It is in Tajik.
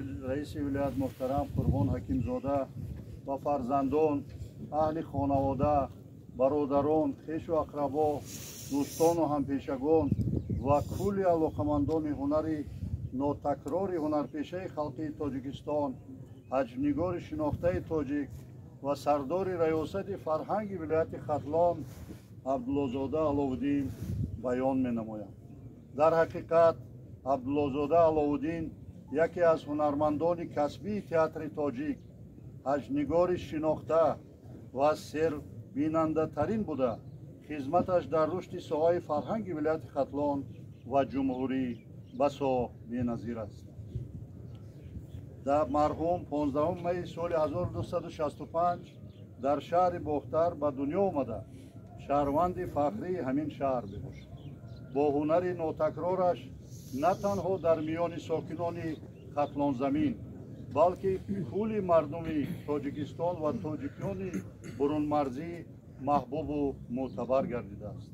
Раиси вилоят муҳтарам Қурбон Ҳакимзода ва фарзандон, аҳли хонавода, бародарон, хешу ақрабо, дӯстону ҳампешагон ва кулли алоқамандони ҳунари нотакрори ҳунарпешаи халқии Тоҷикистон, ҳаҷвнигори шинохтаи тоҷик ва сардори раёсати фарҳанги вилояти Хатлон Абдуллозода Аловуддин баён менамоям. Дар ҳақиқат, Абдуллозода Аловуддин яке аз ҳунармандони касбии театри тоҷик, ҳаҷвнигори шинохта ва сербинандатарин буда, хизматаш дар рушди соҳаи фарҳанги вилояти Хатлон ва ҷумҳурӣ басо беназир аст. Дар марҳум 15 майи соли 1965 дар шаҳри Бохтар ба дунё омада, шаҳрванди фахрии ҳамин шаҳр мебошад. Бо ҳунари нотакрораш на танҳо дар миёни сокинони Хатлонзамин, балки кулли мардуми Тоҷикистон ва тоҷикони бурунмарзӣ маҳбубу мӯътабар гардидааст.